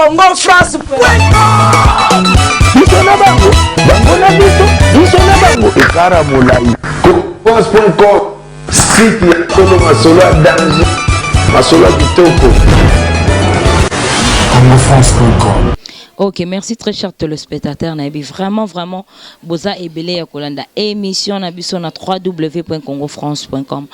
Congo France. Biso na bango, bango na biso, biso na bango, ekara molai. Congofrance.com, site ya solo, masolo ya danger, masolo ya kitoko. Congofrance.com. Ok, merci, très cher téléspectateur. Nayebi vraiment, vraiment, boza ebele ya kolanda émission na biso na www.congofrance.com.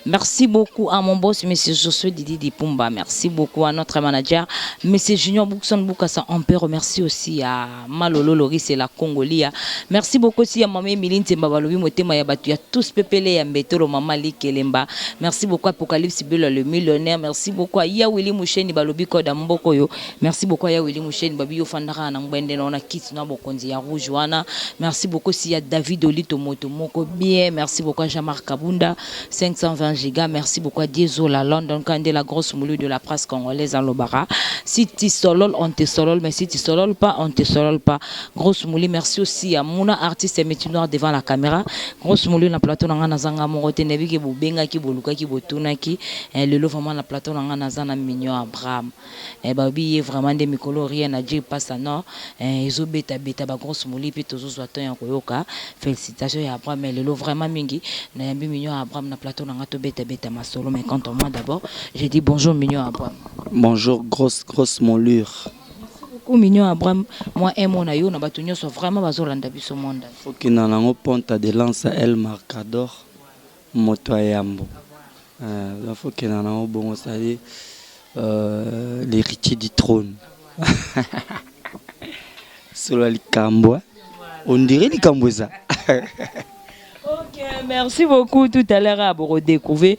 Merci beaucoup à mon boss, monsieur Josué Didi Dipumba. Merci beaucoup à notre manager, monsieur Junior Boukson Boukassa Ampero. Merci aussi à Malolo Loris et la Congolia. Merci beaucoup aussi à Mamé Miline Tembabalobi Motema ya batu ya tous pepele ya Mbetolo Mama Likelemba. Merci beaucoup à Apocalypse Belo le millionnaire. Merci beaucoup à Yawili Moucheni Balobi Koda Mbokoyo. Merci beaucoup à Yawili Moucheni Babi yo fandaka na ngwende na ona kiti na bokonzi ya rouge wana. Merci beaucoup aussi à David Olito Moto Moko bien. Merci beaucoup à Jean-Marc Kabunda 520 gigas. Merci beaucoup à Diezola London Kande, la grosse moulure de la presse congolaise en Lobara. Si tu solol, on te solol, mais si tu solol pas, on te solol pas. Grosse moulure, merci aussi à Mouna artiste et métier noir devant la caméra. Grosse moulure na plateau na nga zanga morote nebi ke bobenga ki boluka ki botuna ki lelo vraiment na plateau na nga naza na Mignon Abraham. Babi ye vraiment nde mikolo rien à dire passe non ezobeta beta ba grosse moulure pe tozozwa temps ya koyoka. Félicitations ya Abraham, mais lelo vraiment mingi nayambi Mignon Abraham na plateau na nga tobeta beta masolo. Mais quant à moi, d'abord je dis bonjour Mignon Abraham. Bonjour, grosse grosse moulure. Beaucoup Mignon Abraham, moi un mot na yo na bato nyonso vraiment bazolanda biso monde. Okenda nango ponta de lance El Marcador moto ya yambo. Faut kenda nango bongo, c'est-à-dire l'héritier du trône. Solo likambo, on dirait likambo eza. Ok, merci beaucoup. Tout à l'heure, à redécouvrir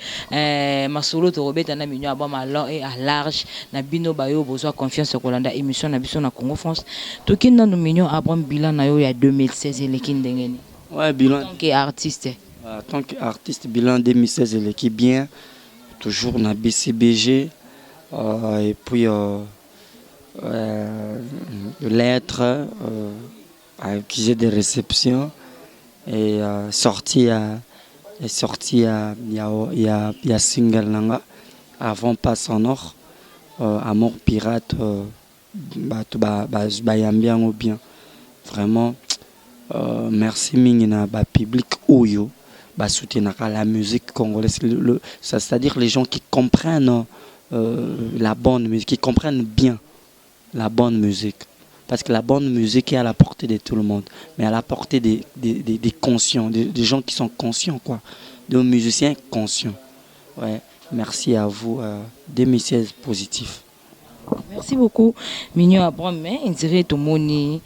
masolo torobeta na Mignon Abraham à long et à large. Na bino bayo besoin confiance kolanda émission na biso na Congo France. Toki nanu Mignon Abraham, bilan na yo ya 2016 eleki ndenge nini? Ouais, bilan en tant qu'artiste. En tant qu'artiste, bilan 2016 eleki bien. Toujours na BCBG et puis lettres accusé de réception et sorti à et sorti à il y a il y a il y a single nanga avant Passe en or, Amour pirate, bato bayambi yango bien vraiment. Merci mingi na ba public oyo basoutenaka la musique congolaise, c'est-à-dire les gens qui comprennent la bonne musique, qui comprennent bien la bonne musique, parce que la bonne musique est à la portée de tout le monde, mais à la portée des conscients, des gens qui sont conscients, quoi, de musiciens conscients. Ouais, merci à vous. 2016 positif. Merci beaucoup Mignon Abraham, mais on dirait tomoni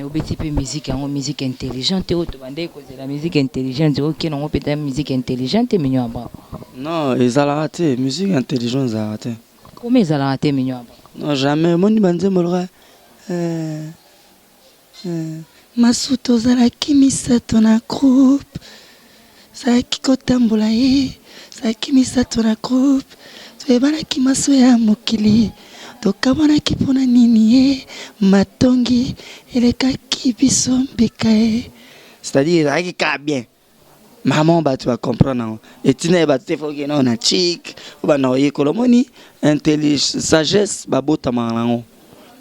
obeti mpe musique yango musique intelligente oyo tobandeki kozela, musique intelligente oke nango mpenza musique intelligente, Mignon Abraham. Non, ezalaka te, musique intelligente ezalaka te. Koma ezalaka te, Mignon Abraham? Non, jamais. Omoni banzembo loka masuta ozalaki misato na groupe, ozalaki kotambola ye, ozalaki misato na groupe, toyebanaki maso ya mokili, tokabwanaki mpona nini ye matongi elekaki biso mbeka ye. C'est-à-dire ezalaki kaka bien, mama, bato bacomprendre yango, etina ye bato te. Faut okende na chik o banda koyekola. Omoni, sagesse babotamaka nango,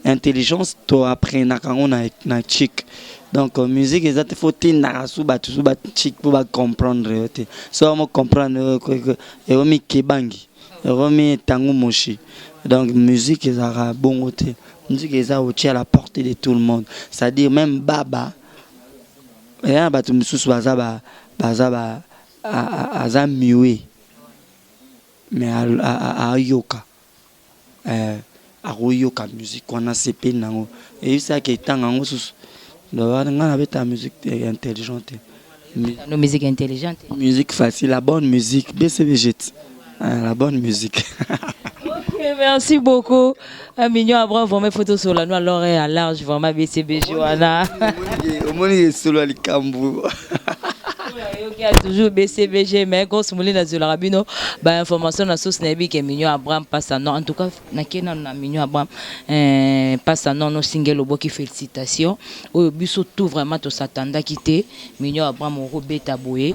intelligence toapprenaka yango na chik. Donc musique eza te faut tindaka su bato su bachik mpo bacomprendre yo te. So bamo comprendre, ekomi kebangi, ekomi etangu moshi. Donc musique ezalaka bongo te. Musique eza otie à la portée de tout le monde, c'est-à-dire même baba eya na bato mosusu baza ba baza ba aza muet mais ayoka, akoyoka musique wana, sepeli nango, eyebisaka etanga yango susu. Ngai nabetaka musique intelligente te. No, musique intelligente. Musique facile, la bonne musique, BCBG, la bonne musique. Ok, merci beaucoup. Un Mignon Abraham, vraiment photo sur la noix, alors à large, vraiment BCBG wana. Omoni esolo ya likambo. Yoki toujours BCBG, mais grosse moulin azolaka bino ba information na source. Nayebi ke Mignon Abraham passe non. En tout cas nakei nano na Mignon Abraham, passe non no single oboki. Félicitation oyo biso tout vraiment tosatandaki te. Mignon Abraham okobeta boye,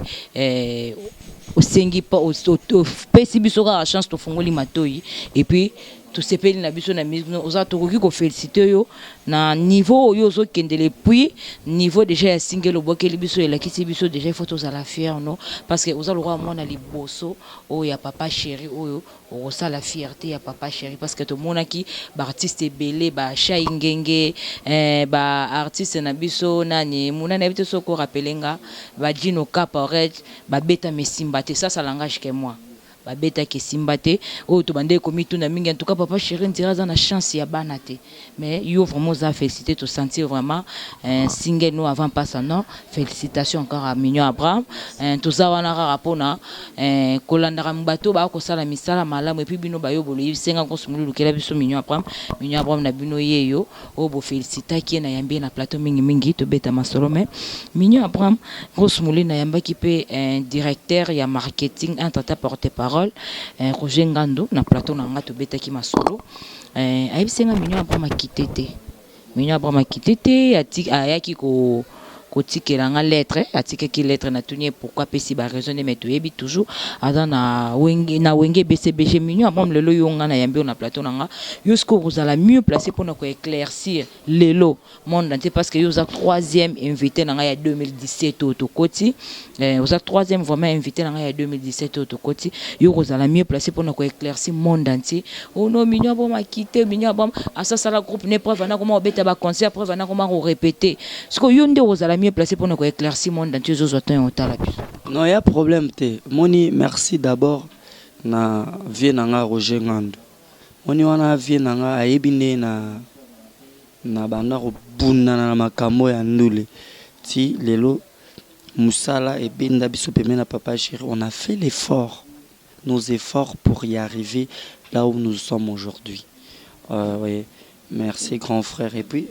osengi mpo opesi biso kaka chance, tofungoli matoi et puis Tosepeli na biso na musique no oza, tokoki ko feliciter yo na niveau oyo ozokendele. Puis niveau déjà ya single obwakeli biso elakisi biso déjà il faut tozala fier no, parce que oza lokola mwana liboso oyo ya papa chéri, oyo okosala fierté ya papa chéri, parce que tomonaki baartiste ebele, bashai ngenge, baartiste na biso nani muna nayebi te soki orappeler nga, bajino Caporet babeta mesimba te. Ça, ça langage que moi babetaki esimba te. Oyo tobandeki komituna mingi. En tout cas, papa chéri ndira aza na chance ya bana te, mais yo vraiment oza félicité. Tosentir vraiment single no avant pasa. Non, félicitations encore à Mignon Abraham. Toza wana kaka mpona kolandaka bato baya kosala misala malamu. Et puis bino bayo boloyebisenga kosumuli lukela biso Mignon Abraham, Mignon Abraham na bino ye yo oyo bofélicitaki ye, nayambi ye na plateau mingimingi, tobeta masolo. Mais Mignon Abraham, Grosse Mouli, nayambaki mpe directeur ya marketing entre ta porte parole Roger Ngando na plateau na nga, tobetaki masolo. Ayebisi nga Mignon Abraham akite te, Mignon Abraham akite te, ayaki ko kotikela nga lettre, atikaki lettre. Natuni ye pourquoi, apesi baraison nde, mais toyebi toujours aza na Wenge, na Wenge BCBG. Mignon Abraham, lelo yo nga nayambi yo na plateau na nga, yo sikoyo kozala mieux placé mpona koéclaircir lelo monde entier, parce que yo oza troisième invité na ngai ya 2017 oyo tokoti. Oza troisième vraiment invité na ngai ya 2017 oyo tokoti. Yo kozala mieux placé mpona koéclaircir monde entier. Ono Mignon Abraham akite, Mignon Abraham asasala groupe ne, preuve ana koma kobeta baconcert, preuve ana koma korépéter. Sikoyo yo nde kozala mieux placé mpona koéclaircir monde entier, ozozwa temps ya otala biso. Non, ya problème te. Moni, merci d'abord na vie na nga Roger Ngando. Moni wana vie na nga ayebi nde na banda kobundana na makambo ya ndule ti lelo. Mosala ebenda biso pembeni na papa chéri. On a fait l'effort, nos efforts pour y arriver là où nous sommes aujourd'hui. Oui. Merci grand frère. Et puis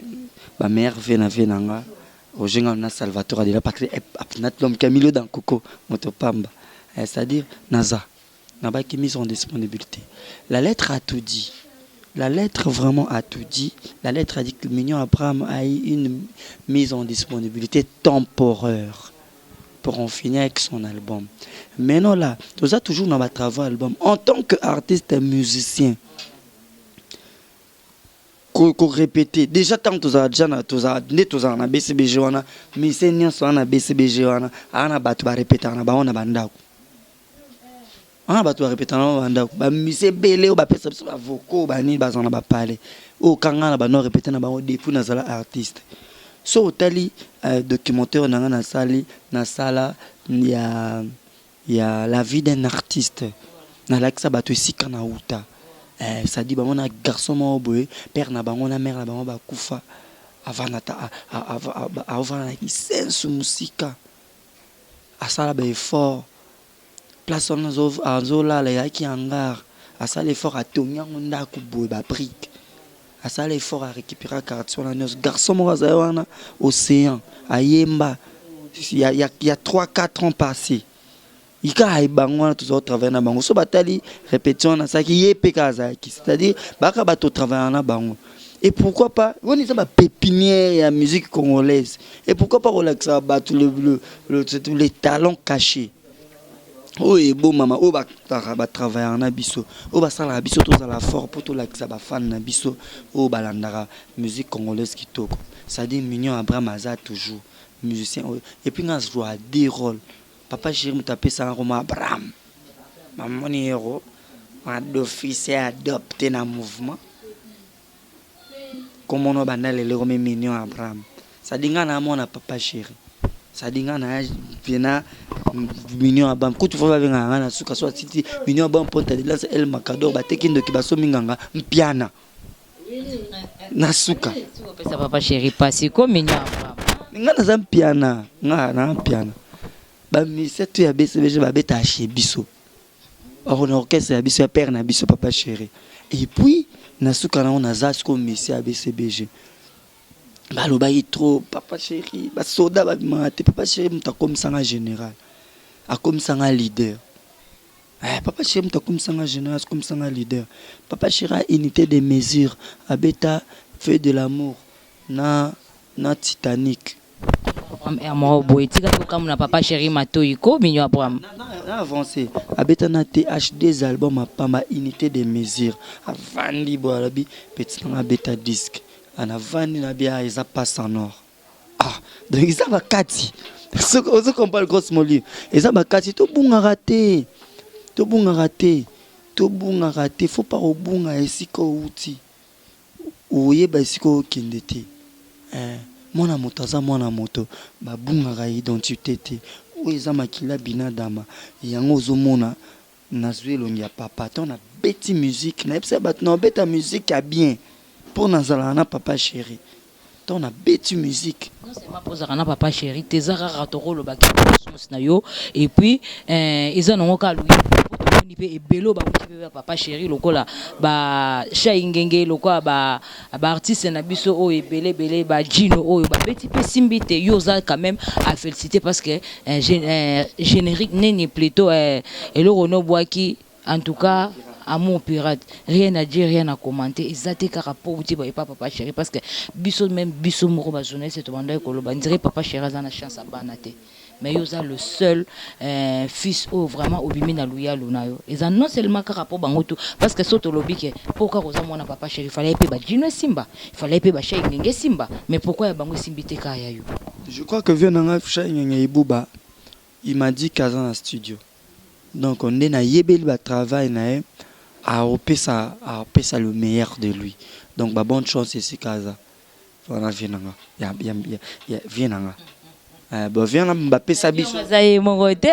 bameilleur vie na vie na nga Roger Ngando na Salvatore Adela, parce que l'homme Camilo dans Coco moto pamba, c'est-à-dire naza nabaki mise en disponibilité. La lettre a tout dit. La lettre vraiment a tout dit. La lettre a dit que Mignon Abraham a eu une mise en disponibilité temporaire pour en finir avec son album. Maintenant là, tout ça toujours dans ma travail album. En tant qu'artiste et musicien, ko répéter déjà tant tozala déjà na tozala nde tozala na BCBG wana, mise nyonso wana na BCBG wana, aa na bato barépétaka na bango na bandako wana, bato barépétaka na bango bandako, bamise ebele oyo bapesa biso bavocaux banini, bazala na bapale oyo kanga na bano répéter na bango depuis nazala artiste. So otali documentaire na nga nasali, nasala ya la vie d'un artiste, nalakisa bato esika na uta. C'est-à-dire bango na garçon moko boye, père na bango na mère na bango bakufa, avanda avanda na kisensu mosika, asala baeffort. Place wana azolala ezalaki hangar, asala effort atongi yango ndako boye, babrique. Asala effort arécupéra quartier wana nyonso. Garçon moko azali wana océan, ayemba ya 3 4 ans passé ika ayebango wana, tozala travaille na bango. So batali répétition wana asalaki ye mpe kaka azalaki, c'est-à-dire baka bato travaillaka na bango. Et pourquoi pas wana eza bapépinière ya musique congolaise? Et pourquoi pas kolakisaka bato les talents cachés oyo ebomama, oyo batravaillaka na biso, oyo basalaka biso tozala fort mpo tolakisa bafane na biso oyo balandaka musique congolaise kitoko. C'est-à-dire Mignon Abraham aza toujours musicien oyo. Et puis nga azwa deux rôles. Papa chéri moto apesaka koma Abraham, bamoni yero d'office adopté na mouvement komona banda lelo komi Mignon Abraham. C'est-à-dire nga na mwana papa chéri, c'est-à-dire nga na pena Mignon Abraham. Kutu fo babengaka nga na suka so atiti Mignon Abraham Ponta de Lance El Macador, bateki ndoki, basomi nganga mpiana na suka. Opesa papa chéri pasi ko Mignon Abraham. Nga naza mpiana, nga na mpiana. Bamusicien to ya BCBG babetaka chez biso or na orchestre ya biso ya père na biso papa chéri. Et puis na suka nango naza sikoyo musicien ya BCBG. Balobaki trop papa chéri, basoda babimaka te. Papa chéri moto akomisanga général, akomisanga leader. Papa chéri moto akomisanga général, akomisanga leader. Papa chéri a unité de mesure, abeta Feu de l'amour na Titanic. Abraham air moko boye tika tokamona papa chéri matoi ko Mignon Abraham. Na avancé abeta na th deux albums apamba, Unité de mesure. Avandi boye, alobi: "Petit nanga, abeta disque." Anavandi na bia, eza passe en or. Ah, donc eza bakati, soki ozo comprendre, grosse moli, eza bakati. Tobungaka te, tobungaka te, tobungaka te. Faut pas kobunga esika outi, oyeba esika okende te. Mwana moto aza mwana moto, babungaka identité te. Oyo eza makila binadama yango. Ozomona, nazwi elongi ya papa to nabeti musique, nayebisa bato na obeta musique ya bien mpo nazalaka na papa chéri. To nabeti musique. Non seulement mpo ozalaka na papa chéri te, eza kaka tokolobaki chance na yo. Et puis eza nango kaka loyi po tomoni mpe ebele oyo bauti mpe ba papa chéri, lokola bashai ngenge, lokola baartiste na biso oyo ebele ebele, bajino oyo babeti mpe simbi te. Yo oza quand même à féliciter parce que générique nini plutôt, eloko nobwaki, en tout cas Amour pirate, rien à dire, rien à commenter. Eza te kaka po uti epa papa chéri, parce que biso même, biso moko bajournaliste, tobandaki koloba ndire papa chéri aza na chance ya bana te, mais yo oza le seul fils oyo vraiment obimi na luyalo na yo. Eza non seulement kaka mpo bango tu, parce que so tolobi ke mpo kaka oza mwana papa chéri, fallait mpe bajino esimba, fallait mpe bashai ngenge esimba, mais pourquoi ya bango esimbi te, kaka ya yo? Je crois que vieux nanga Shai Ngenge Ibuba, il m'a dit qu'aza na studio. Donc nde nayebeli batravail na ye, aopesa le meilleur de lui. Donc ba bonne chance esika aza wana, vieux nanga ya vieux nanga. Bon, vieux na bapesa biso. Aza ye moko te.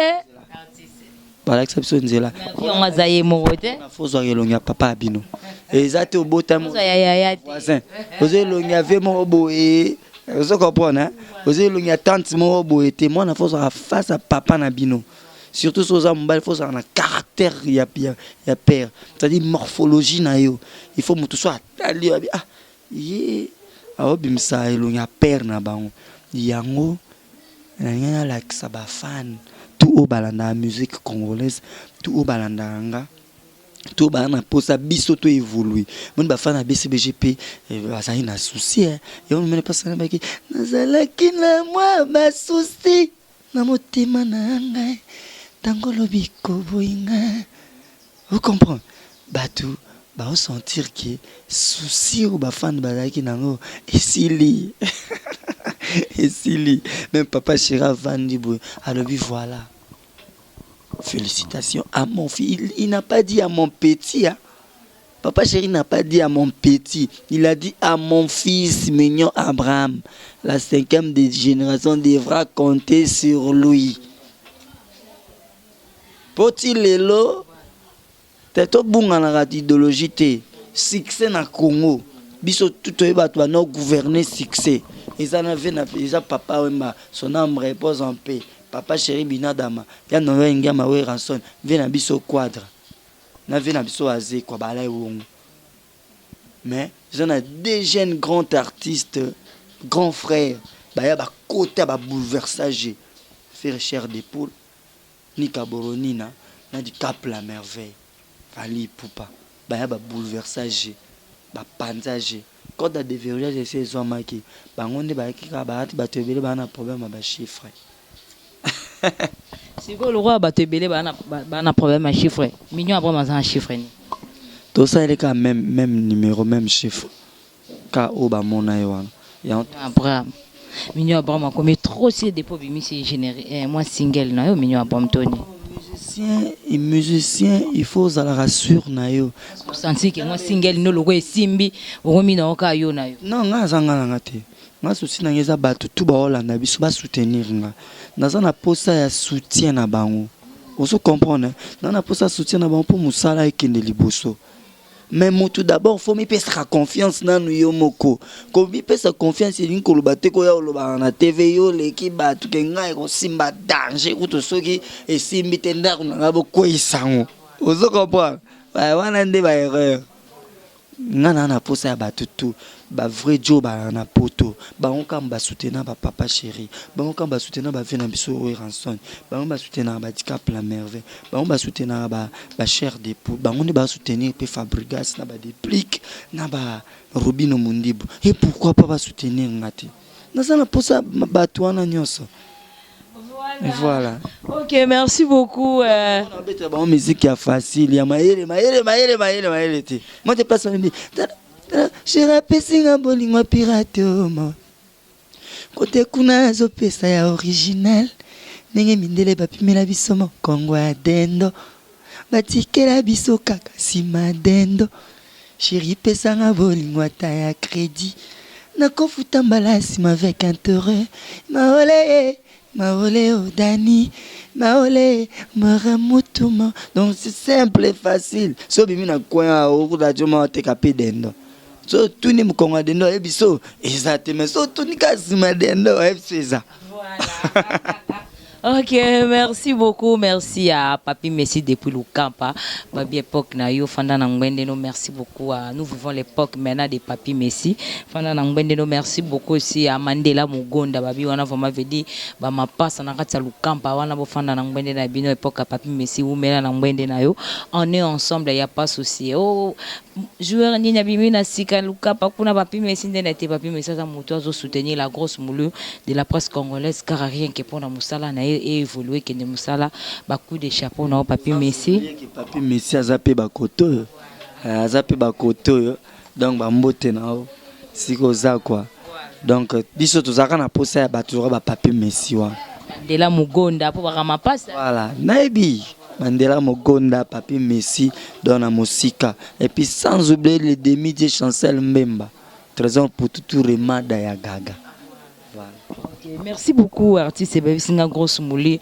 Balakisa biso nzela. Yango aza ye moko te. Fozwaka elongi ya papa ya bino, eza te obotami Ozwa ya yaya te. voisin. Oza elongi ya vieux moko boye, ozo comprendre, oza elongi ya tante moko boye te. Mwana fo ozwaka face ya papa na bino, surtout so oza mobali, fo ozalaka na caractère ya père, c'est-à-dire morphologie na yo. Il faut moto so atali yo, abi: "Ah, ye aobimisa elongi ya père na bango." Yango nalingi nalakisa bafan tu oyo balandaka musique congolaise, tu oyo balandaka nga, to baa na mposa biso to évolue. Moni bafan na BCBG mpe bazali na souci. Yango mene mpasa nabaki, nazalaki na mwa basusi na motema na ngai ntango olobi koboyi ngai. Ocomprendre, bato baosentir ke souci oyo bafani bazalaki nango esili, esili. Même papa chéri avandi boye, alobi: "Voilà, félicitations à mon fils." Il n'a pas dit à mon petit, hein. Papa chéri n'a pas dit à mon petit, il a dit à mon fils Mignon Abraham. La cinquième des générations devra compter sur lui. Poti lelo te, tobunganaka idéologie te. Succès na Congo, biso tu toyeba, bato bana gouverner succès eza na ve na eza Papa Wemba, son âme repose en paix, papa chéri Binadama ya Noel Ngiama Werrason, ve na biso Quadre na ve na biso Azekwa bala ewongo. Mais eza na deux jeunes grands artistes, grands frères, baya bakota babouleversage, faire Chair de poule, Nika Boronina na du Cap la Merveille, Fally Ipupa, baya babouleversage, bapanzage, code ya déverrouillage esi ezwamaki. Bango nde bayaki kaka, bayati bato ebele baa na problème ya bachiffre. Sikoyo lokola bato ebele baa na problème ya chiffre, Mignon Abraham aza na chiffre nini? Tosaleli kaka même numéro, même chiffre ka oyo bamona ye wana yango. Abraham, Mignon Abraham akomi trop si depuis obimisi générique, mwa single na yo, Mignon Abraham toni? Musicien et musicien, il faut ozalaka sûr na yo. Osanti ke mwa single no loko esimbi, okomi na yo kaka yo na yo? Non, nga aza nga nanga te. Nga souci na nga eza bato tu baolanda biso basoutenir nga. Naza na posa ya soutien na bango, ozo comprendre? Naza na posa ya soutien na bango mpo mosala ekende liboso. Mais motu d'abord faut mipesaka confiance nanu yo moko. Komipesa confiance elingi koloba te koya olobaka na TV yo oleki bato, ke ngai ekosimba danger. Kutu soki esimbi te, ndako na ngai bokweyisa ngo. Ozo comprendre, wana nde baerreur. Nga na posa ya bato tu, bavrai jo balaka na poto, bango kaka basoutenir bapapa chéri, bango kaka basoutenir bavieux na biso oyo Ranson, bango basoutenaka badicap la Merveille, bango basoutenaka bachair de poule, bango nde basoutenir mpe Fabrigas na badeplique na barobino Mondibo. Et pourquoi pas basoutenir nga te? Naza na posa bato wana nyonso. Voilà. Ok, merci beaucoup. Nabetela bango musique ya facile, ya mayele, mayele, mayele, mayele, mayele te. Moi te place wana. Chéri apesi nga bolingo ya pirate o mawa. Kote kuna azopesa ya original ndenge mindele bapimela biso mokongo ya dendo batikela biso kaka sima dendo Chéri pesa nga bolingo ata ya credit nakofuta mbala sima avec interet maole maole oh Dani maole mara mutuma. Donc c'est simple et facile. So obimi na coin okuta djo ateka pe dendo. So otuni mokongo ya dendo ayebi so eza te, mais so otuni kaka nsima ya dendo ayebi so eza. Ok, merci beaucoup. Merci à Papi Messi depuis Lukampa. Papi époque na yo, Fanda Nangwendeno, merci beaucoup. À, nous vivons l'époque maintenant de Papi Messi. Fanda Nangwendeno, merci beaucoup aussi à Mandela Mugonda. Babi wana vraiment veut dire, ba mapasa na kati ya Lukampa wana bo Fanda Nangwende na bino époque à Papi Messi ou mela Nangwende na yo. On est ensemble, il y a pas souci. Oh, joueur nini abimi na sika Lukapa kuna Papi Messi nde na te. Papi Messi aza moto azo soutenir la grosse moulure de la presse congolaise car rien que mpona mosala na ye évoluer kende mosala, ba coup de chapeau na yo Papi Messi. Papi Messi aza mpe bakoto oyo, aza mpe bakoto oyo, donc bambote na yo sika oza quoi. Donc biso tozalaka na posa ya bato zoka bapapi Messi wana. Mandela Mugonda mpo baka mapasa. Voilà, nayebi Mandela Mogonda, Papi Messi, donc na mosika. Et puis sans oublier le demi-dieu Chancel Mbemba, Trésor Pututu Remada ya Gaga. Voilà. Ok, merci beaucoup artiste Babisinga grosse moulure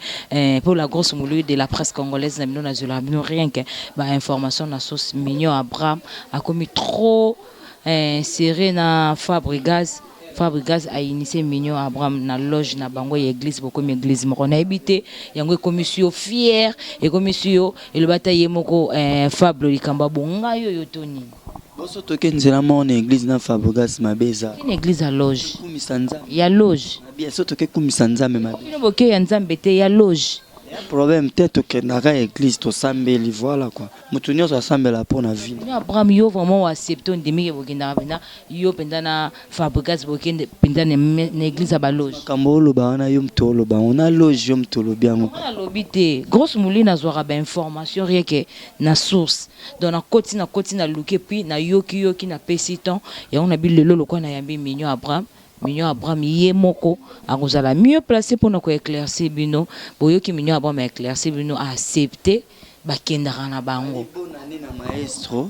pour la grosse moulure de la presse congolaise na bino na zola bino rien que ba information na sauce Mignon Abraham a commis trop serré na Fabregas. Fabregas a initié Mignon Abraham na loge na bango ya église, bokomi église moko nayebi te yango ekomisi yo fier, ekomisi yo eloba ata ye moko Fable likambo ya bongai oyo to nini. Boso toke nzela moko na église na Fabregas mabe eza. Une église ya loge. Kumisa Nzambe. Ya loge. Bien so toke kumisa Nzambe mabe. Bino boke ya Nzambe te ya loge. Ya problème te, tokendaka église tosambeli, voilà quoi. Moto nyonso asambela mpo na vie. Mignon Abraham yo vraiment accepte ondimi ke bokendaka mpenza yo mpenza na Fabregas bokende mpenza na église ya baloge. Makambo oloba wana yo moto oloba yango na loge, yo moto olobi yango. Nga nalobi te, grosse moulure nazwaka ba information rien que na source. Donc nakoti nakoti naluki et puis nayoki yoki napesi temps yango na bi lelo lokwa nayambi Mignon Abraham. Mignon Abraham ye moko akozala mieux placé mpona ko éclaircir bino. Boyoki Mignon Abraham a éclaircir bino, a accepter bakendaka na bango. Bonne année na maestro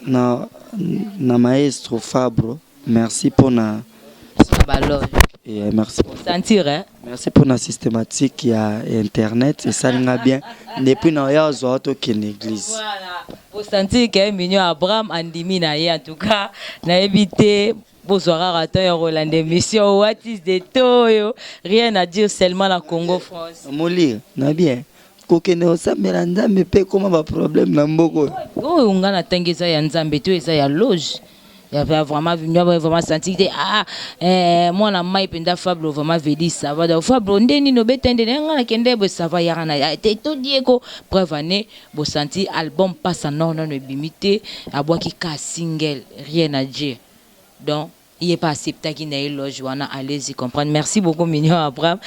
na maestro Fabro, merci mpona baloge. Et merci. Sentir hein. Merci mpona systématique ya internet esalinga bien depuis na oya ozwa tokende église. Voilà, osentir ke Mignon Abraham andimi na ye. En tout cas nayebi te bozwa kaka temps ya kolanda émission What is the toyo, rien à dire seulement na Congo France. Molire na bien kokende kosambela Nzambe mpe ekoma baproblème na mboka oyo. Oyo nga natangi eza ya Nzambe to eza ya loge ya vraiment vraiment senti te. Ah mwana mai mpenza Fable vraiment veut dire ça va. Donc Fable nde nini obeta nde nga nakende boye, ça va yaka na te todie ko preuve année bosanti album pasa nor nano ebimi te, abwaki ka single, rien à dire. Donc ye pas acceptaki na ye loge wana, allez-y comprendre. Merci beaucoup Mignon Abraham.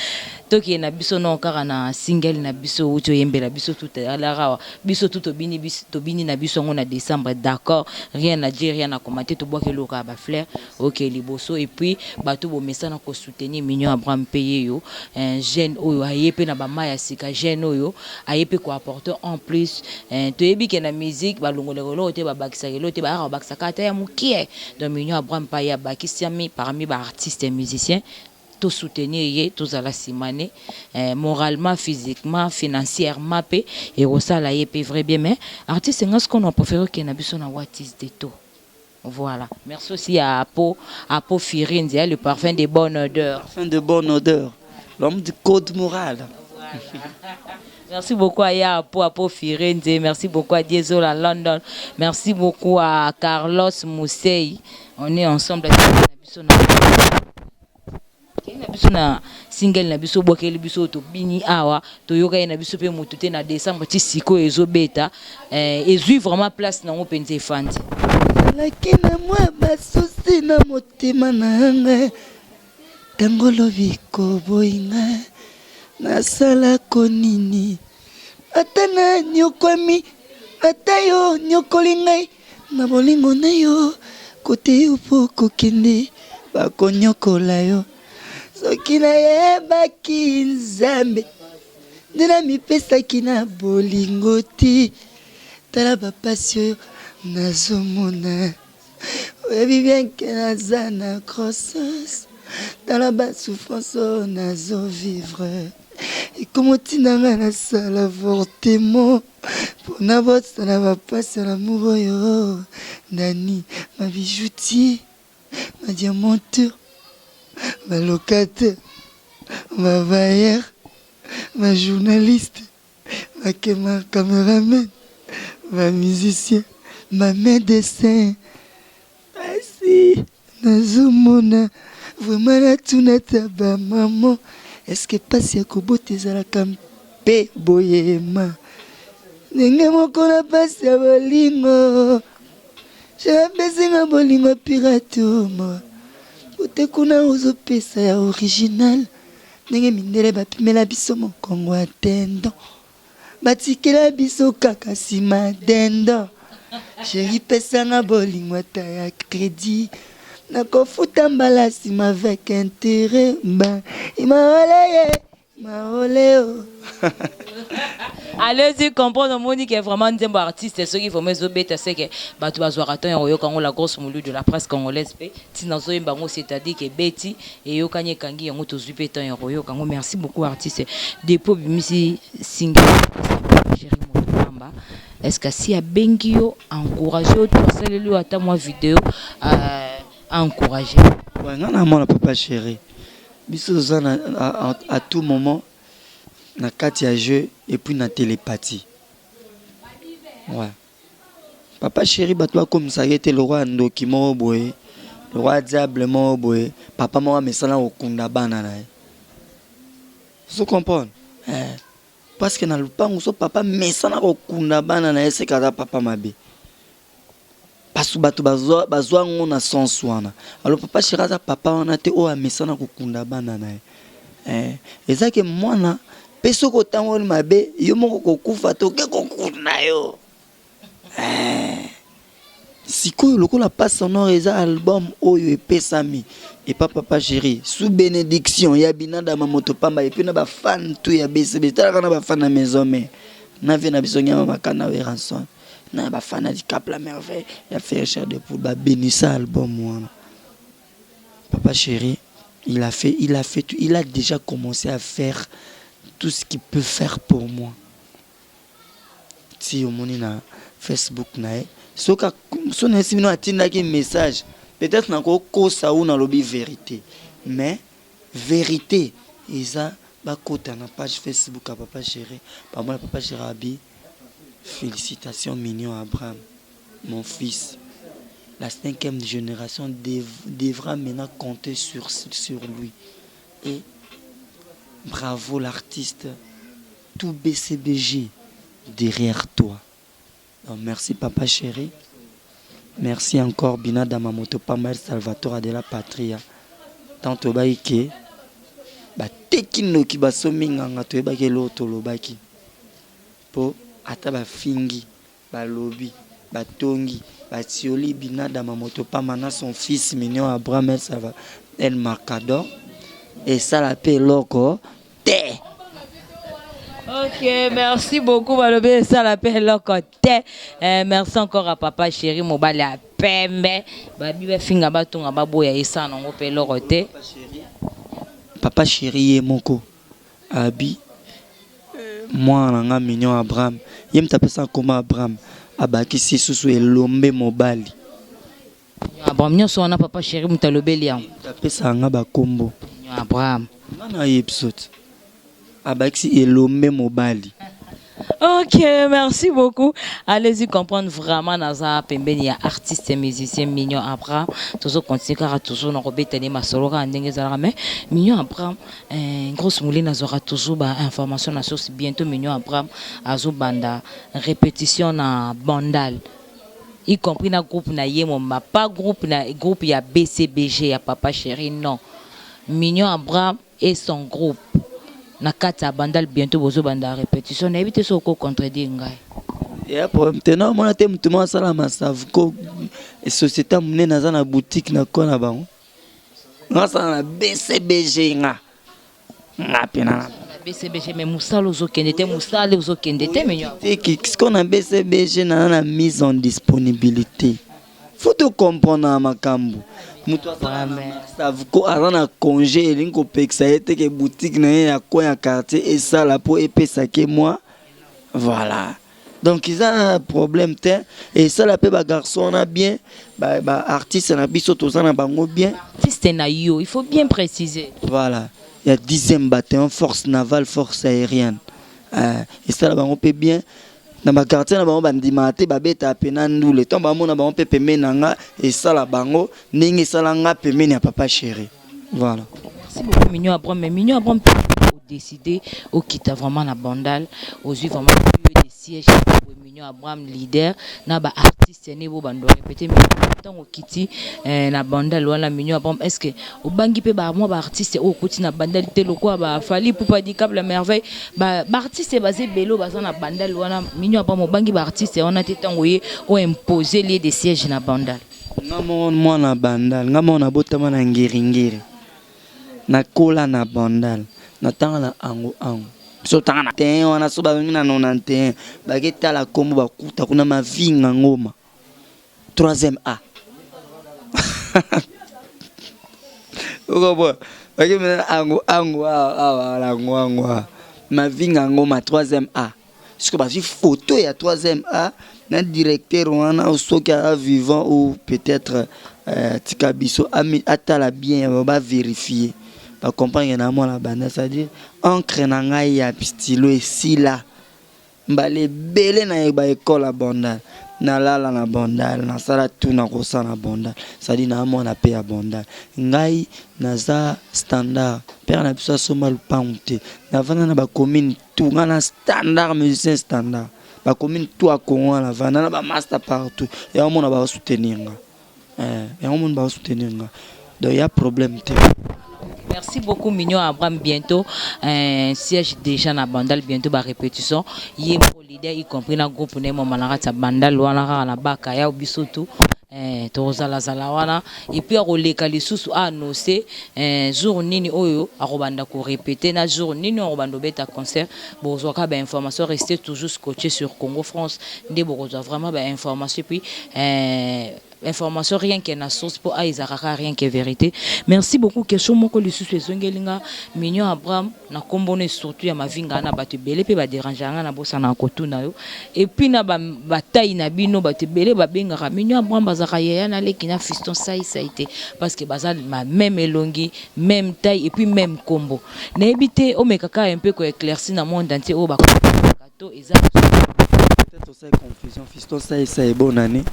Tokende na biso no kaka na single na biso outi oyembela biso tout à l'heure awa, biso tout tobini, biso tobini na biso yango na décembre. D'accord, rien à dire, rien à commenter, tobwaki eloko ya bafleur ok liboso. Et puis bato bomesana kosoutenir Mignon Abraham mpe ye yo un jeune oyo aye mpe na bamai ya sika, jeune oyo aye mpe koapporter en plus. Toyebi ke na musique balongolaka eloko te, babakisaka eloko te, bayaka babakisaka ata ya mokie. Donc Mignon Abraham mpe aye abakisami parmi baartiste et musicien, tosoutenir ye, tozala nsima ne moralement, physiquement, financièrement mpe ekosala ye mpe vrai bien. Mais artiste nga sikoyo na préféré okende na biso na What is the to. Voilà, merci aussi à Apo, Apo Firenze, le parfum de bonne odeur. Parfum de bonne odeur, l'homme du code moral. Voilà. Merci beaucoup à Apo, Apo Firenze. Merci beaucoup à Diesel à London. Merci beaucoup à Carlos Moussey. On est ensemble. Na biso na single na biso bwakeli biso tobini awa toyoka ye na biso mpe motu te na décembre ti sikoyo ezobeta ezwi vraiment place nango mpenza efandi. Nazalaki na mwa basusi na motema na ngai. Tango olobi koboyi nga nasalako nini Ata na niokwami ata yo oniokoli ngai na bolingo na yo Kote yo po okokende bakoniokola yo Soki nayebaki Nzambe nde namipesaki na bolingo te Tala ba pasi oyo nazomona Oyebi bien que naza na grossesse Tala ba souffrance oyo nazo vivre Ekomi otinda nga nasala avortement Pona bosana ba pasi ya l'amour oyo Nani ma bijoutier, ma diamanteur, ba locataire, ba bailleur, ba journaliste Ba cameraman, ba musiciens, ba medecins pasi nazo mona vraiment natuna ata ba maman est ce que pasi ya kobota ezalaka mpe boye ma ndenge moko na pasi ya bolingo je apesi nga bolingo pirate ma kote kuna ozopesa ya original Ndenge mindele bapimela biso mokongo ya dindon Batikela biso kaka sima dindon Cherie pesa nga bolingo ata ya credit Nakofuta mbala sima avec interet Ba imaole ye imaole oh. Allez-y comprendre omoni que vraiment nzembo ya artiste soki vraiment ezobeta c'est que bato bazwaka temps ya koyoka yango la grosse moulure de la presse congolaise pe Tina ozoyemba yango c'est à dire que ebeti eyokani ekangi yango tozui pe temps ya koyoka yango merci beaucoup artiste depuis obimisi single chéri moto pamba est ce que asi abengi yo encourage yo to asaleli yo ata mwa video euh, encourage Ouais, nga na mwana papa chéri biso toza na à, à, à tout moment na kati ya jeu et puis na télépathie ouais Papa cheri batu bakomisa ye te lokola ndoki moko boye lokola diable moko boye papa moko amesana kokunda bana na ye ozo comprendre eh parce que na lupangu so papa amesana kokunda bana na ye seke aza papa mabe parce que batu bazwa bazwa yango na sens wana alors papa cheri aza papa wana te oyo amesana kokunda bana na ye eh eza ke mwana pe soki otangoli mabe yo moko kokufa toke kokunda yo Eeh sikoyo lokola passe sonore eza album oyo epesami epa papa cheri sous benediction ya binadama moto pamba epuis na ba fan tout ya BCB talaka na ba fan ya maison mère na vie na biso nyama makanda werrason na ba fan ya dicap la merveille ya ferre chair de poule ba benissa album wana papa cheri il a fait il a fait tout il a déjà commence à faire tout ce qu'il peut faire pour moi Ti omoni na Facebook na ye soki soki nayebisi bino atindaki message peut etre nako kosa ou nalobi verite mais verite eza bakota na page Facebook ya papa cheri bamona papa cheri abi felicitations mignon Abraham mon fils la cinquième generation devra maintenant compter sur sur lui et bravo l'artiste tout BCBG derrière toi donc merci papa cheri merci encore binadama moto pamba el salvatore de la patria tant toyebaki ke bateki ndoki basombi nganga toyebaki eloko tolobaki po ata bafingi balobi batongi batioli binadama moto pamba na son fils mignon abraham el salva el marcador esala pe eloko te. Ok, merci beaucoup balobi esala pe eloko te. Eh, merci encore à papa chéri mobali ya pembe. Babi bafinga batonga baboya esala nango pe eloko te. Papa chéri ye moko abi mwana na nga mignon Abraham ye moto apesa nkoma Abraham abakisi susu elombe mobali. Abraham nyonso wana papa chéri moto alobeli yango. Apesaka nga ba kombo. Abraham. Nga na yebi te. Abakisi elombe mobali. Ok, merci beaucoup. Allez-y comprendre vraiment naza pembeni ya artiste musicien Mignon Abraham. Tozo continuer kaka toujours na kobeta ne masolo kaka ndenge ezalaka mais Mignon Abraham eh, grosse mouline azwaka toujours ba information na source bientôt Mignon Abraham azobanda répétition na Bandal. Y compris na groupe na ye mobimba pas groupe na groupe ya BCBG ya papa chéri non. Mignon Abraham et son groupe na kati ya Bandal bientôt bozo banda repetition nayebi te soki oko contredire ngai. Ya problème te na mona te mutu moko asala masavu ko société ya monene aza na boutique na coin na bango nga asala na BCBG nga nga pena na BCBG mais musala ozokende te musala ozokende te mignon. Te sikoyo na BCBG naza na mise en disponibilité. Faut to comprendre na makambo. Mutu aza na Savco aza na congé elingi kopekisa ye te ke boutique na ye ya coin ya quartier esala po epesa ke mwa voilà. Donc eza problème te esala pe ba garçon wana bien ba, ba artiste na biso toza na bango bien. Artiste na yo, il faut bien préciser. Voilà. Ya 10e bataillon force navale force aérienne. Euh, esala bango pe bien. Na ba quartier na bango bandimaka te babetaka pena ndule tango bamona bango pe pembeni na nga esala bango ndenge esala nga pembeni ya papa cheri voilà. Merci beaucoup Mignon Abraham mais Mignon Abraham o décider okita vraiment na bandal ozui vraiment lieu de siège Mignon Abraham leader na ba artistes ne bo bando répéter tango okiti eh, na bandal wana Mignon Abraham est ce que obangi pe ba mwa ba artistes oyo okuti na bandal te lokola ba Fally Ipupa Dicap la merveille Ba artistes baza ebele oyo baza na bandal wana mignon abraham obangi ba artistes wana te tango oye o imposer lieu de siège na bandal. Nga moko mwana bandal nga moko nabotama na ngiri ngiri nakola na bandal natanga na ango ango biso totanga na 91 wana soki bazongi na 91 bake tala kombo bakuta kuna mavinga ngoma. Troisième A. Okobo. Baki mena ango ango awa awa ango ango awa. Mavinga ngoma troisième A. Siko bazwi photo ya troisième A na directeur wana soki aza vivant ou peut-être euh, tika biso atala bien ba vérifier ba comprendre na mwana banda c'est-à-dire encre na ngai ya stylo esila Mbala ebele na ba ecole ya bandal na lala na bandal na sala tout na kosala na bandal c'est à dire na mwana pe ya bandal ngai naza standard père na biso asomba lupangu te na vanda na ba commune tout ngai na standard musicien standard ba commune tout ya Congo wana na vanda na ba masta partout yango mona ba soutenir nga eh yango mona ba soutenir nga donc ya problème te. Merci beaucoup Mignon Abraham bientôt un siège déjà na Bandal bientôt ba répétition ye moko leader y compris na groupe na ye mama na kati ya Bandal wana kaka na baka ya biso tout eh, tokozala zala wana et puis akoleka lisusu a annoncer eh, jour nini oyo akobanda ko répéter na jour nini akobanda obeta concert bokozwa kaka ba information restez toujours scotché sur Congo France nde bokozwa vraiment ba information et puis eh, Information rien que na source po a ezalaka kaka rien que verite. Merci beaucoup question moko lisusu ezongeli nga Mignon Abraham na kombo no surtout ya mavinga na batu ebele pe ba derangea nga na bosanaka kotuna yo et puis na ba ba taille na bino batu ebele ba bengaka Mignon Abraham bazalaka yaya na leki na fiston sai sai te parce que baza ma meme elongi meme taille et puis meme kombo nayebi te omeka kaka un peu ko eclaircir na monde entier oyo ba to eza Peut-être osali confusion fiston sai sai bonne année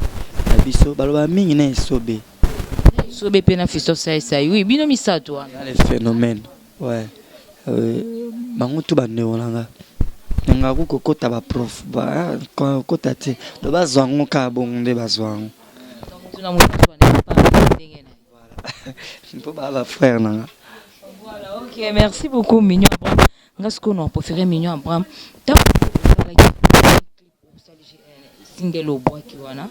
na biso baloba mingi na esobe. Esobe pe na fiston sai sai oui bino misato wana. Le phénomène ouais euh, bango tout ba ndeko na nga nanga ko kokota ba prof ba kokota te do bazwa yango kaka bongo nde bazwa yango. Donc na moto azwa na ye ndenge na ye. Mpo ba ba frère na nga. Voilà, ok, merci beaucoup Mignon. Nga sikoyo na prefere Mignon Abraham tango osalaki clip osali single obwaki wana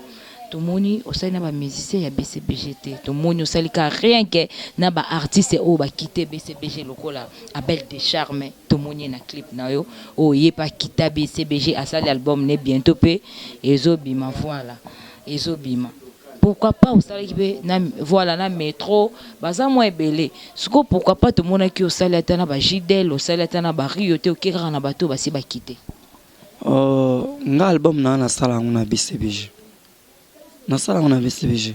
tomoni osali na ba musiciens ya BCBG te tomoni osali ka rien que na ba artistes oyo ba quitte BCBG lokola Abel de Charme tomoni ye na clip na yo oyo ye pe akita BCBG asali album ne bientot pe ezo bima voilà ezo bima pourquoi pas osalaki pe na voilà na metro baza mwa ebele Sikoyo pourquoi pas tomonaki osali ata na ba jidel osali ata na ba rio te oke kaka na bato oyo basi ba quitte. Oh nga album na nga nasala yango na BCBG nasala yango na BCBG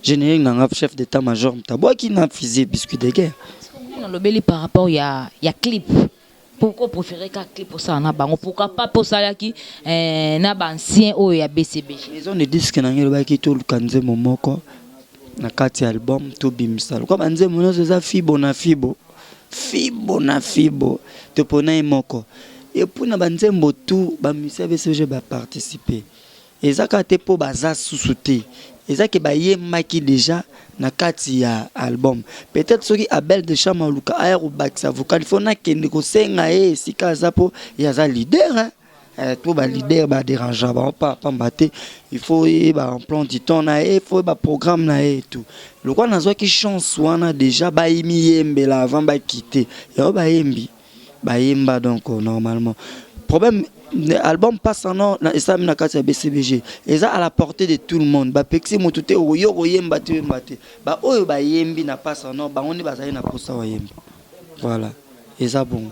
generique na nga chef d'etat major moto abwaki na fusil biscuit de guerre. Sikoyo nga nalobeli par rapport ya ya clip pourquoi o prefere kaka clip osala na bango pourquoi pas pe osalaki na ba ancien oyo ya BCBG. Maison de disque na nga elobaki toluka nzembo moko na kati ya album tobimisa lokola ba nzembo nionso eza fibo na fibo fibo na fibo topona ye moko et puis na ba nzembo tout ba musiciens ya BCBG ba participer eza kaka te po baza susu te. Eza ke bayembaki dejà na kati ya album. Peut-etre soki Abel Deschamps aluka aya kobakisa vocal, il faut nakende kosenga ye esika aza po ye aza leader hein. Eh, to ba leader ba derangea bango pa pamba te. Il faut oyeba emploi du temps na ye, il faut oyeba programme na ye et tout. Lokola nazwaki chance wana dejà bayimiyembela avant ba quitter. Yango bayembi. Bayemba donc normalement. Problème album passe en or esalami na kati ya BCBG eza à la portée de tout le monde. Bapekisi motu te oyo koyemba te oyemba te. Ba oyo bayembi na passe en or bango nde bazali na posa koyemba. Voilà, eza bongo.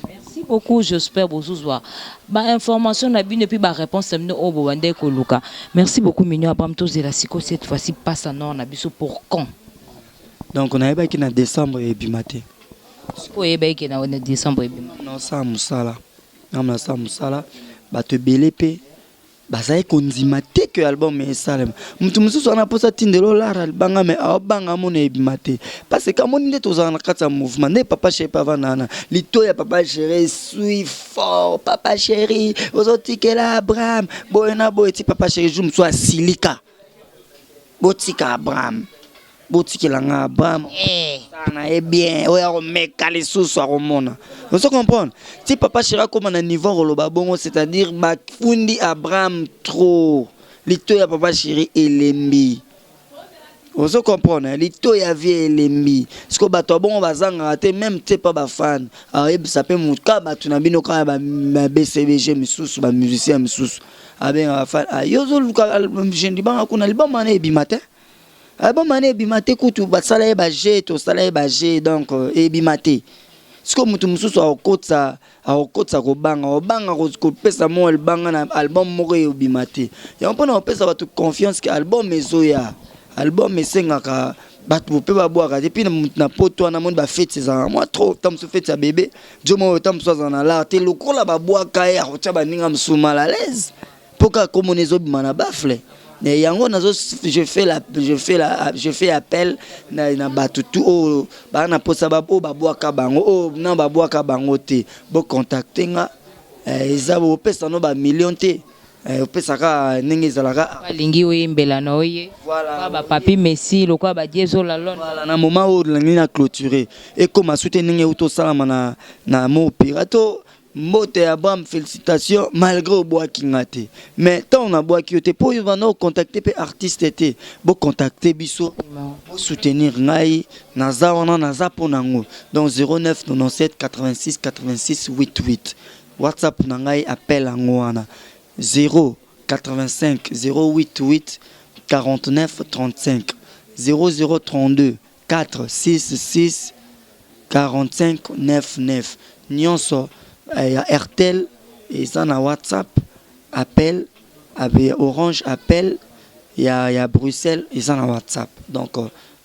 Merci beaucoup, j'espère bozozwa ba information na bino et puis ba réponse na bino oyo bobandaki koluka. Merci beaucoup Mignon Abraham, tozela sikoyo cette fois-ci passe en or na biso pour quand? Donc nayebaki na décembre ebima te. Sikoyo oyebaki ke na décembre ebima? Nasala mosala, ngai nasala mosala, bato ebele mpe bazali kondima te ke album esalema. Moto mosusu wana mposa atindela olara libanga me aobanga amona ebima te, parce que amoni nde tozala na kati ya mouvement nde papa chéri mpe avanda wana lito ya papa chéri esui fort, papa chéri ozotikela Abraham boye na boye ti papa chéri jour mosusu asilika, botika Abraham, botikela nga Abraham eh. Na ye bien oyo akomeka lisusu akomona, ozo comprendre ti papa chéri akoma na niveau koloba bongo, c'est-à-dire bafundi Abraham trop, lito ya papa chéri elembi, ozo comprendre lito ya vie elembi. Siko bato ya bongo bazangaka te, même te pa bafan ayebisa mpe motu kaka bato na bino kaka ba BCBG misusu, bamusicien misusu abengaka fan, yo ozoluka jeune libanga kuna, libanga wana ebima te, album wana ebima te, kutu basala ye baje, tosala ye baje, donc ebima te. Sikoyo motu mosusu akokotisa akokotisa kobanga obanga kopesa mwa libanga na album moko ebima te. Yango mpona kopesa bato confiance ke album ezoya, album esengaka bato mpe babwaka te. Puis na poto wana moni bafeti ezalaka mwa trop, ta mosusu feti ya bebe jo moko, ta mosusu azala na lar te, lokola babwaka ye akotia baninga mosusu mal à l'aise mpo kaka komona ezobima na baffle. Yango nazo je fais appel na bato tu oyo baa na mposa, oyo babwaka bango, oyo na babwaka bango te, bocontacte nga. Eza bopesa no bamillion te, opesaka ndenge ezalaka. Balingi oyembela na oye. Voilà. Bapapi Messi lokola badiezola lon. Voilà, na moment oyo nalingi na clôturer, ekóma su te ndenge euti osalama na mo pirato. Mbote ya Abraham, félicitation malgré obwaki nga te, mais ntango nabwaki yo te mpo oyo banda ocontacte mpe artiste te, bocontacte biso, bosoutenir ngai, naza wana, naza mpo nango. Donc 09 97 86 86 88 WhatsApp na ngai, appel yango wana 0 85 088 49 35, 0032 4 6 6 45 99 nyonso ya Airtel eza na WhatsApp appel, abe Orange appel, ya Bruxelles eza na WhatsApp. Donc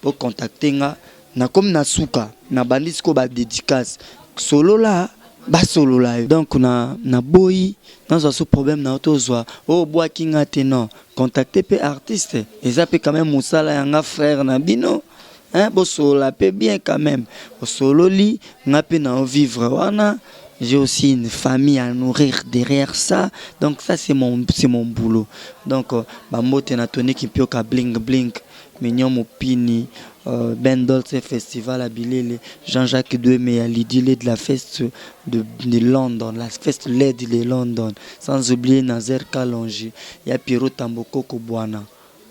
bocontacte nga. Nakomi na suka, nabandi sikoyo badédicace, solola basolola yo. Donc na naboyi nazwa so problème na yo, tozwa oyo obwaki nga te, non, contacte mpe artiste, eza mpe quand même mosala yanga frère na bino hein, bosolola mpe bien quand même, osololi nga mpe na vivre wana. J'ai aussi une famille à nourrir derrière ça, donc ça c'est mon boulot. Donc bambote na Tony Kimpioka, bling bling, Mignon Mopini, Ben Dolce Festival à Bilele, Jean-Jacques Dueme à Lydie de la feste de London, la feste LED de London, sans oublier Nazer Kalonji, ya Pierrot Tambokoko Bwana,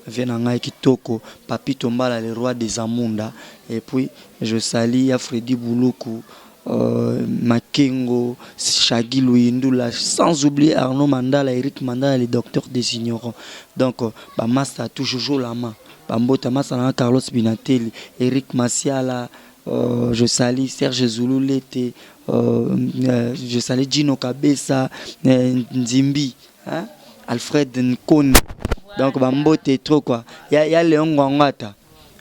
vie na ngai kitoko, Papi Tombala, le roi des Amunda, et puis je salue ya Freddy Buluku, Makengo, Shaggy Luyindula, sans oublier Arnaud Mandala, Eric Mandala, le docteur des ignorants. Donc, bah, Masta, toujours la main. Bambota Masta, Carlos Binatelli, Eric Masiala, je salue Serge Zouloulete, je salue Gino Kabesa, Nzimbi, hein? Alfred Nkone. Donc, bambote trop quoi. Il y a Léon Ngwangwata.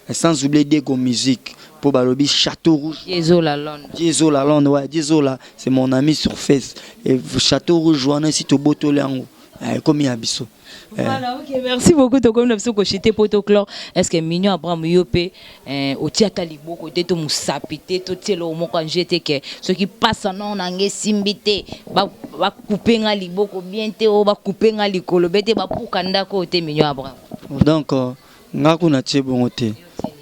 Sans oublier Diego Musique. Pour balobi Château Rouge. Diezola Londres. Diezola Londres, ouais, Diezola, c'est mon ami sur Face. Et Château Rouge, wana si tobotoli yango. Comme ya biso. Voilà, ok, merci beaucoup. Tokomi na biso koshite po toclore. Est ce que Mignon Abraham, yo mpe otia ata liboko te to mosapi te to tiela oyo moko anje te ke soki pasa non na nge esimbi te, bakupe nga liboko bien te, oyo bakupe nga likolo be te, bapuka ndako oyo te, Mignon Abraham? Donc Nga kuna tie bongo te,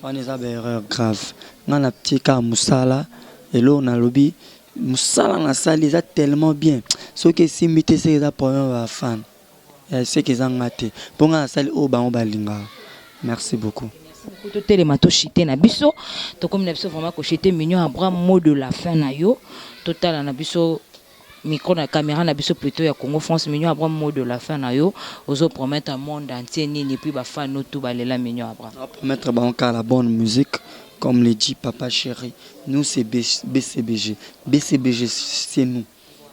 wana eza ba erreur grave. Nga na tie kaka mosala, eloko nalobi mosala nasali eza tellement bien, soki esimbi te seke eza problème ya ba fan, seke eza nga te, po nga nasali oyo bango balingaka. Merci beaucoup. Merci beaucoup, totelema toshite na biso, tokomi na biso vraiment koshite. Mignon Abraham, mot de la fin na yo, totala na biso micro na caméra na biso plutôt ya Congo France. Mignon Abraham, mot de la fin na yo, ozo promettre monde entier nini? Puis bafan no tout balela Mignon Abraham. Promettre bango kaka la bonne musique, comme le dit Papa Chéri. Nous, c'est BCBG, BCBG, c'est nous.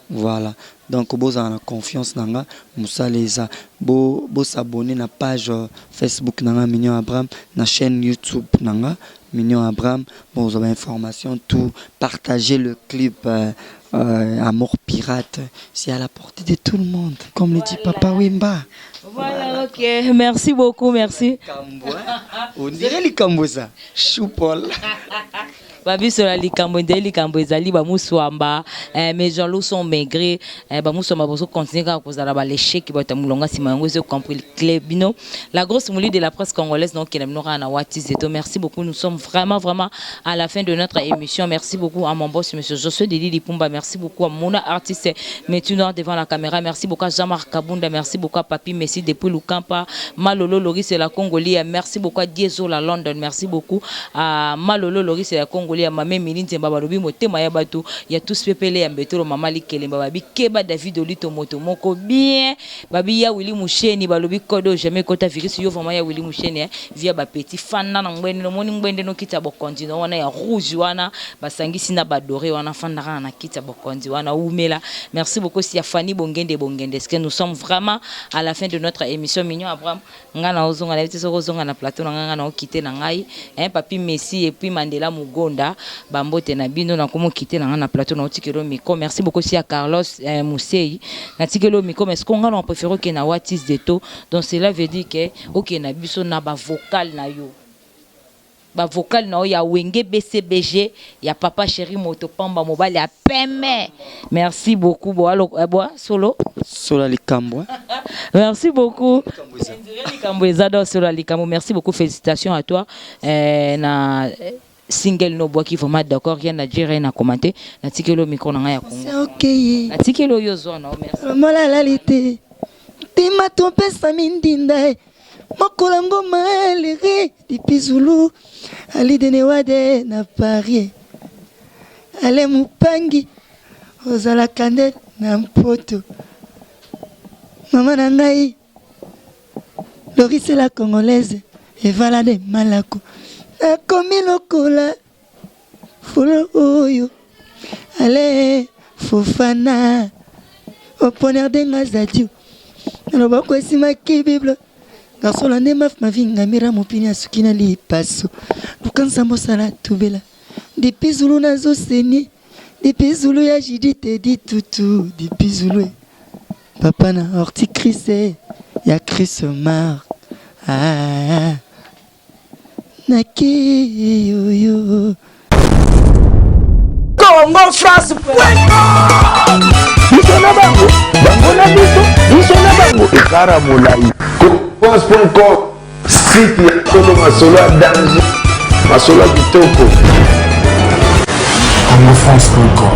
Voilà, donc bozala na confiance na nga, mosala eza. Bosabonner na page Facebook na nga Mignon Abraham, na chaîne YouTube na nga Mignon Abraham, bozwa bainformation tout. Partager le clip Amour Pirate, c'est à la portée de tout le monde, comme le dit Papa Wemba. Voilà, ok, merci beaucoup, merci. On dirait likambo eza choupol. Babiso na likambo nde likambo ezali bamuswamba mes jaloux sont maigris bamuswamba bozo continuer kaka kozala balecheki bato ya molongo nsima yango ezo compris clé bino la grosse mouli de la presse congolaise. Donc na bino kaka na Watizeto. Merci beaucoup, nous sommes vraiment vraiment à la fin de notre émission. Merci beaucoup à mon boss, monsieur Josué Didi Lipumba. Merci beaucoup à Mona, artiste Métu Noir devant la caméra. Merci beaucoup à Jean-Marc Kabunda. Merci beaucoup à Papi Messi depuis Lukampa, Malolo Loris et la Congolia. Merci beaucoup à Dieso la London. Merci beaucoup à Malolo Loris et la Congolia, Mame Mili Nzemba, balobi motema ya bato ya tous pepele ya mbetolo, mama Likelemba, babi keba David Olito, moto moko bien, babi ya Willy Musheni, balobi code jamais kota virus yo vraiment ya Willy Musheni via ba petit fanda na ngwende nomoni ngwende no kiti ya bokonzi no wana ya rouge wana basangisi na badoré wana, fanda kaka na kiti ya bokonzi wana, umela. Merci beaucoup si ya Fanny Bongende Bongende. Est-ce que nous sommes vraiment à la fin de notre émission? Mignon Abraham, nga na ozonga na ye te, soki ozonga na plateau na ngai, nga na okite na ngai hein, Papi Messi et puis Mandela Mugonda, bambote na bino. Nakomi okite na ngai na plateau, na otikeli micro. Merci beaucoup si ya Carlos Musei, natikeli micro, mais ce nga na préféré okende na Watis de to. Donc cela veut dire que okende na biso na bavocal na yo, bavocal na yo ya Wenge BCBG ya Papa Chéri, moto pamba, mobali ya peme. Merci beaucoup. Boa boa solo. Solo likambo. Merci beaucoup, likambo eza do solo likambo. Merci beaucoup, félicitations à toi na single no bwaki, vraiment d'accord, rien à dire, rien à commenter. Natikeli yo micro na ngai ya Congo. Ok. Natikeli oyo ozwa na yo, merci. Molalali te, ntima topesami ndinda e mokolo yango malere depuis Zulu alidenewade na Paris ale mopangi ozalaka nde na Mpoto, mama na ngai Lorisela Congolaise evala nde malako nakomi lokola folo oyo ale Fofana oponerde nga zadio na loboko esimaki Bible garçon nde maf mavinga mira mopini asuki na lipaso luka nsambo osala tubela depuis Zulu nazoseni depuis Zulu ya Judith edi tutu depuis Zulu papa na Horticris ya Chris Mar ah, nake yoyo. Congo France. Biso na bango, bango na biso, biso na bango ekara molai. France.com, site ya solo, masolo ya danger, masolo ya kitoko. congofrance.com.